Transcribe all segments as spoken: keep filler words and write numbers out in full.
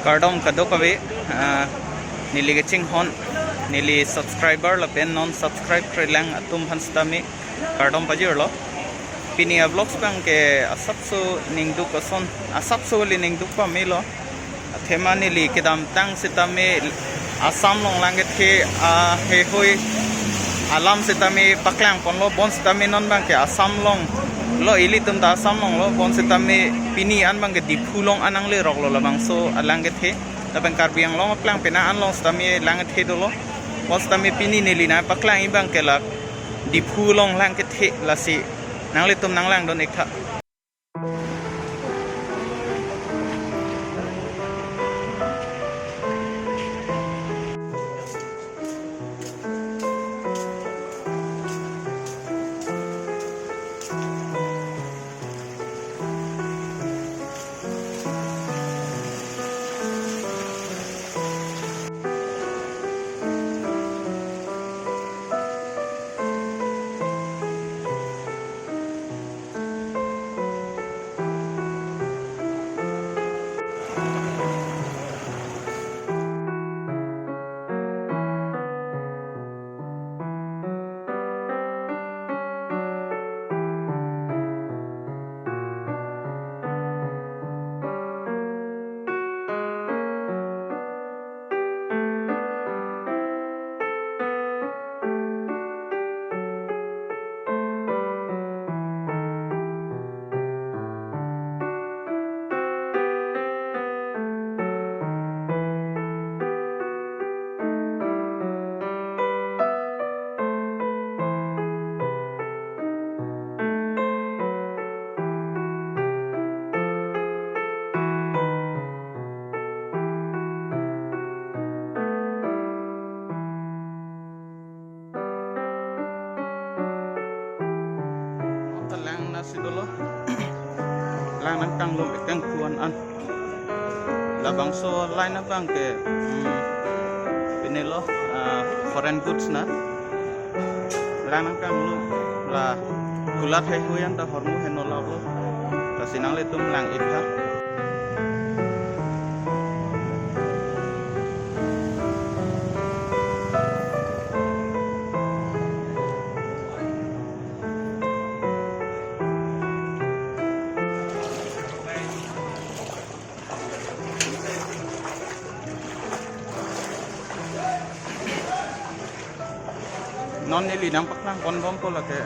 Kardom kadokave, ah, neli kachinghon, neli subscriber lapen non subscribe krelang atum aphan sitame kardom pajirlo. Pini avlogs abang ke asapso ningduk ason, asapso le ningduk pamelo. Athema neli kedamtang sitame Assam along lang kethe, ah, heihui alam sitame paklang ponlo, bonsitame non abang ke Assam along lo, ilitum ta Assam along lo, bonsitame pini an abang ke Diphu along an nangleroklo labangso alang kethe. Lapen Karbi Anglong aplang penang an along sitame lang kethe dolo. Bonsitame pini neli nangpaklang abang ke la Diphu along lang kethe, lasi nanglitum nanglangdun iktha. Lang nasi dolo. Lang nangkanglum ekang kuan an. Labangso line abang ke, hmm, pini lo, ah, foreign goods na. Lang nangkanglum la kulat heihui an ta hormu heno lalo. Lasi nanglitum lang iktha. Non neli nangpaklang ponbompo lake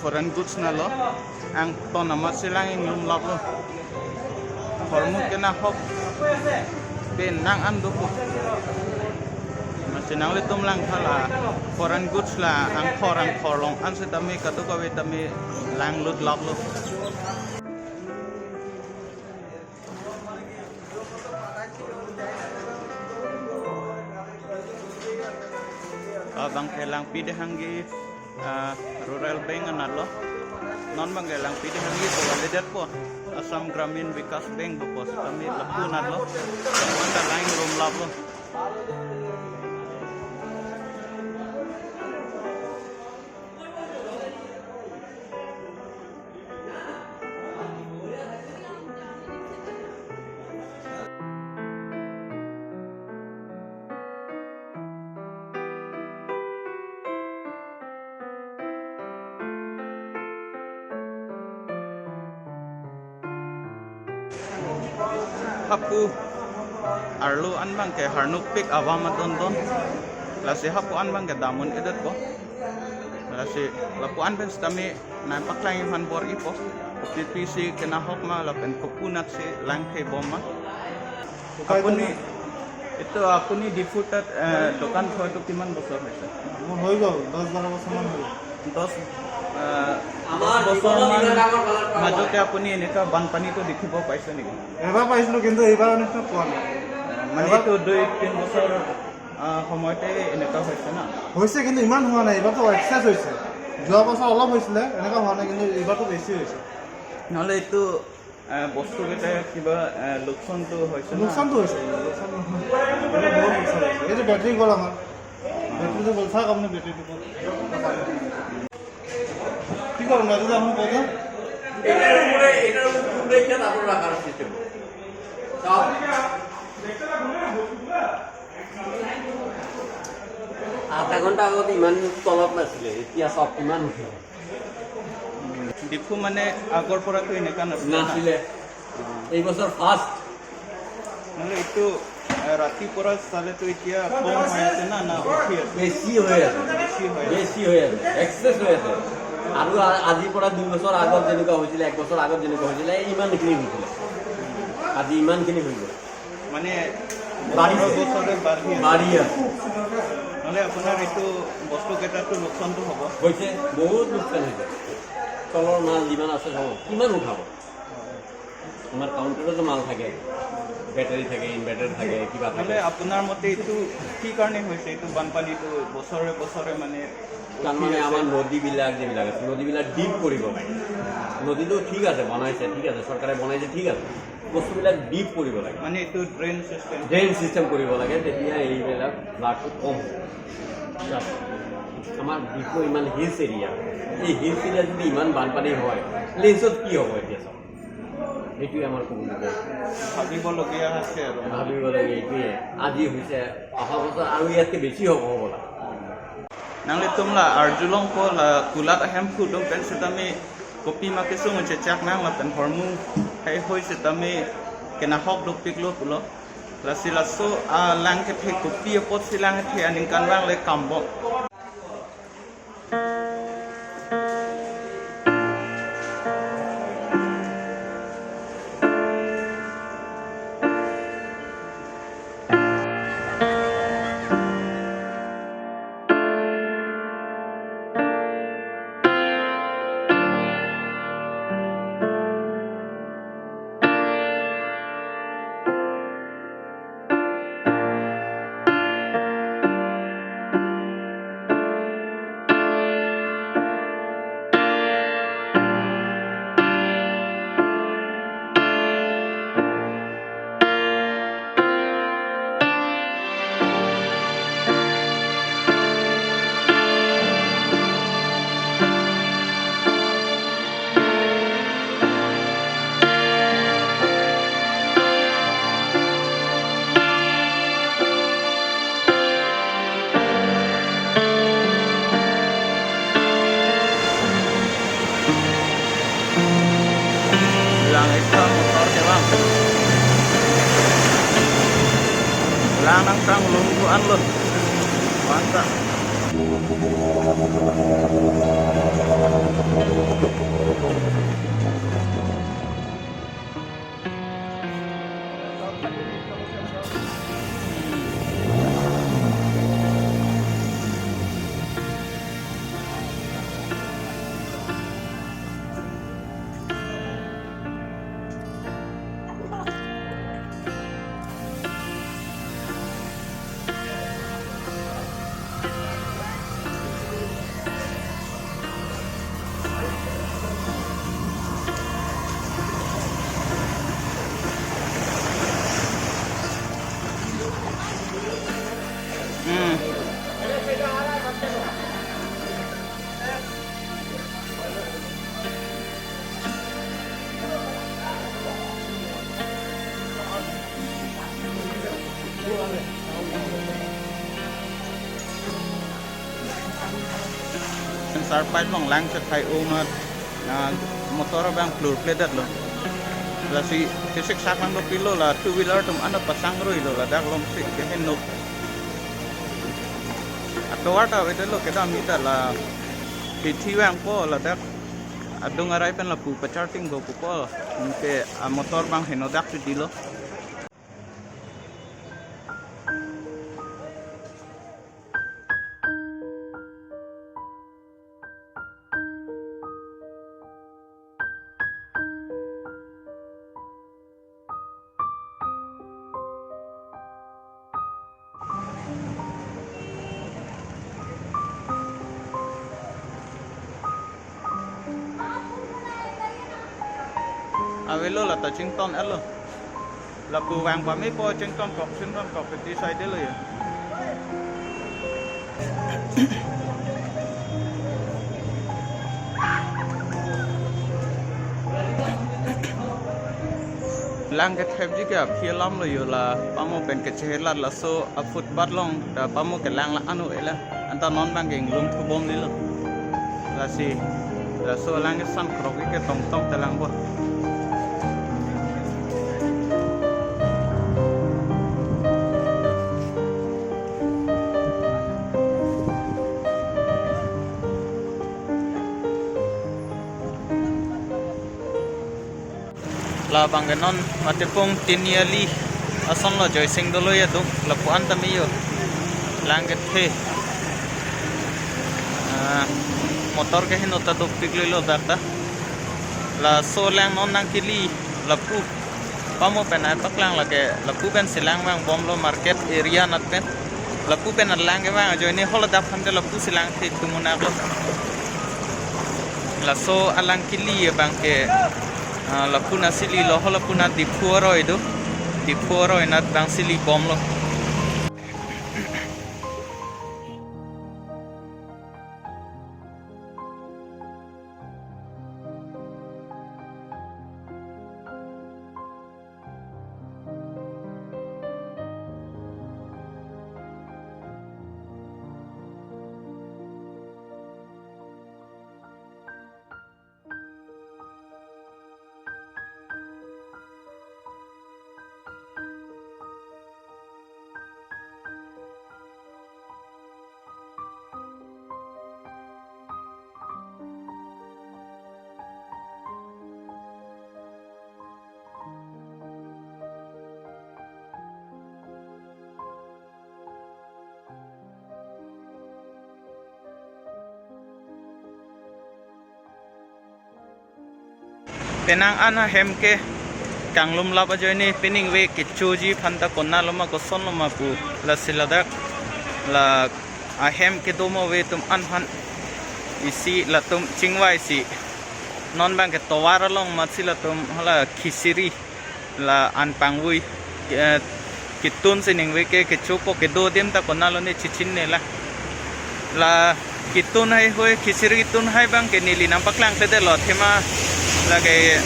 foreign goods na lo. Angton amatsi lang inglum laplo. Hormu kenahok pen nang an dopo. Lasi nanglitum langtha la foreign goods la angthor angthor along an sitame kadokave tame langlut laplo. Abang ke Langpi Dehanggi, ah, Rural Bank anatlo. Non abang ke Langpi Dehanggi pu kalidet po. Assam Gramin Vikas Bank pu post kami lapu anatlo. Lapu an ta lang rum laplo. Hapu arlo an abang ke harnukpik avam adondon. Lasi hapu an abang ke dam un-edetpo. Lasi lapu an pen sitame nangpaklang aphan bor-ipo. Kopisi kenahok ma lapen kopi anatsi langthe bom ma. Apuni, এইটো আপুনি ডিফুত তাত, এ, দোকান থোৱাটো কিমান বছৰ হৈছে? মোৰ হৈ গ'ল, দহ বাৰ বছৰমান হৈ গ'ল। দহ, এ, দহ বছৰমান মাজতে আপুনি এনেকুৱা বানপানীটো দেখিব পাইছে নেকি? এবাৰ পাইছিলোঁ, কিন্তু এইবাৰ এনেকুৱা পোৱা নাই। মানে এইটো দুই, তিন বছৰ, আ, সময়তে এনেকুৱা হৈছে ন? হৈছে, কিন্তু ইমান হোৱা নাই। এইবাৰতো এক্সেছ হৈছে। যোৱা বছৰ অলপ হৈছিলে, এনেকুৱা হোৱা নাই, কিন্তু এইবাৰতো বেছি হৈছে। নহ'লে এইটো, আ, বস্তুকেইটা কিবা, আ, লোকচানটো হৈছে ন? লোকচানটো হৈছে, লোকচান নহয়। এইটো বহুত লোকচান হৈছে। এইটো বেটাৰী গ'ল আমাৰ। বেটাৰীটো গ'ল, চাওক আপুনি বেটাৰীটো গ'ল। কি কৰোঁ, মাজতে আপুনি কওকচোন। এটার উপরে, এটার উপরে একটা তারপর রাখার সিস্টেম। চাও। আধা ঘন্টা আগত ইমান তলত নাছিলে, এতিয়া চাওক কিমান উঠিল। ডিফু মানে আগৰ পৰাতো এনেকা নাছিলে না? নাছিলে। এই বছৰ ফাৰ্ষ্ট। মানে এইটো, আহ, ৰাতিপুৱা চালেতো এতিয়া কম হৈ আছে না, না উঠি আছে? বেছি হৈ আছে। বেছি হৈ আছে। বেছি হৈ আছে, এক্সেছ হৈ আছে। আৰু আ-, আজিৰ পৰা দুই বছৰ আগত যেনেকুৱা হৈছিলে, এক বছৰ আগত যেনেকুৱা হৈছিলে, ইমানখিনি হৈছিলে। আজি ইমানখিনি হৈ গ'ল। মানে বাঢ়িছে। বছৰে বছৰে বাঢ়ি আছে। বাঢ়ি আছে। নহ'লে আপোনাৰ এইটো বস্তুকেইটাতো লোকচানটো হ'ব। হৈছে, বহুত লোকচান হৈছে। তলৰ মাল যিমান আছে, হ'ব, কিমান উঠাব? আমাৰ কাউণ্টাৰতো মাল থাকে, বেটাৰী থাকে, ইনভাৰ্টাৰ থাকে, কিবা থাকে। মানে আপোনাৰ মতে এইটো কি কাৰণে হৈছে, এইটো বানপানীটো বছৰে বছৰে মানে তাৰমানে উঠি আছে? আমাৰ নদীবিলাক যিবিলাক আছে, নদীবিলাক ডিপ কৰিব লাগে। নদীটো ঠিক আছে, বনাইছে, ঠিক আছে, চৰকাৰে বনাইছে, ঠিক আছে, বস্তুবিলাক ডিপ কৰিব লাগে। মানে এইটো ড্ৰেইন চিষ্টেম? ড্ৰেইন চিষ্টেম কৰিব লাগে, তেতিয়া এইবিলাক ফ্লাডটো কম হ'ব। আমাৰ ডিফু ইমান হিলছ এৰিয়া, এই হিলছ এৰিয়া যদি ইমান বানপানী হয়, প্লেইছত কি হ'ব এতিয়া চাওক? সেইটোৱে আমাৰ ক'বলগীয়া। ভাবিবলগীয়া আছে আৰু। ভাবিবলগীয়া এইটোৱে। আজি হৈছে, অহা বছৰ আৰু ইয়াতকৈ বেছি হ'ব হ'বলা। Nanglitum la arjulongpo, la kulat ahemphu atum pen setame kopi ma kesung chechak nang lapen hormu haihui setame kenahok dopiklo pulo. Lasi laso alang kethe, kopi apotsi lang kethe aningkanvang le kambom. Lang ekta motor ke bang. Lang nangkanglong do-an lo. Mantap. Hmm. Sarpai long lang chethai o mat, ah, motor abang plur pledetlo. Lasi kesik sak lang dopiklo, la two wheeler atum anat pasang ruilo, ladak longsi keheno. Atovar ta avedetlo, kedam ita la hithi vangpo, ladak adung arai pen lapu pacharting po pupo, anke amotor abang henodak chedilo. Avelo lata chington alo. Lapu vang pame po chington kok, chington kok peti side lo ya. Lang kethepji ke aphi alam lo jo, la pamo pen kechehelat laso a-footpath along ta pamo kelang la-an un-e la. Anta non abang ke inglum thubom lilo. Lasi laso alang kesan krok ke tongtong ta lang bo. Labang ke non mate pung tini ali ason lo, Joysing Doloi adung, lapu-an tame jo. Lang kethe. Ah, motor ke heno ta dopik lilo dak ta. Laso lang non nangkele lapu. Pamo pen ai paklang lake lapu pensi lang vangbomlo, market area anat pen. Lapu pen alang kevang ajoine haladak aphan te lapusi lang the tumunaklo. Laso alang kele abang ke, ah, lapu nasi lilo, ho lapu na Diphu aroi do. Diphu aroi anat abangsi lebomlo. Penang an ahem ke kanglum lap ajoine peningve kechoji aphan ta konat loma koson loma pu, lasi ladak la ahem kedo mo ave atum an aphan isi latum chingvaisi non abang ke tovar along amatsi latum hala Khisiri la an pangvui, eh, ketunsi ningve ke kechopo, kedo adim ta konatlo ne chechinine la. La ketun heihui, Khisiri ketun hei abang ke neli nangpaklang kledetlo, athema lake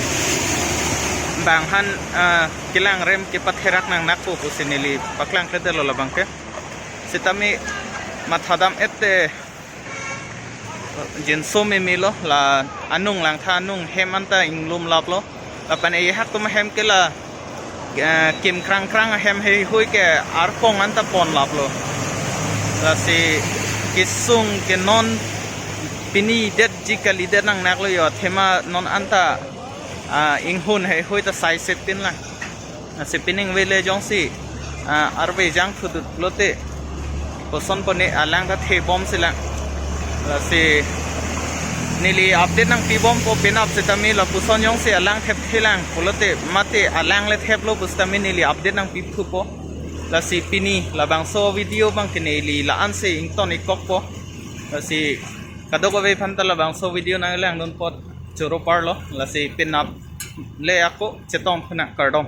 bang aphan, ah, kelang rem kepatherak nangnakpo pusi neli paklang kledetlo labang ke. Sitame mathadam-et te jinso memelo, la anung langtha anung hem anta inglum laplo. Lapen ehak atum ahem ke la, eh, kim krang krang ahem heihui ke arpong anta pon laplo. Lasi kesung ke non pini detji kalidet nangnaklo jo, athema non anta, ah, inghun heihui ta saisep tin lang. Lasi peningve le jongsi, ah, arve jangthu dut lote koson pone alang ta thebomsi lang. Lasi neli update nangpibompo, penap sitame lapuson jongsi alang thepthelang pulote mate alang le theplo pusitame neli update nangpithupo. Lasi pini labangso video abang ke neli la-ansi ington-ikkokpo. Lasi kadokave aphan ta labangso video nanglangdun apot choro parlo. Lasi penap le ako chetongthu nang, kardom.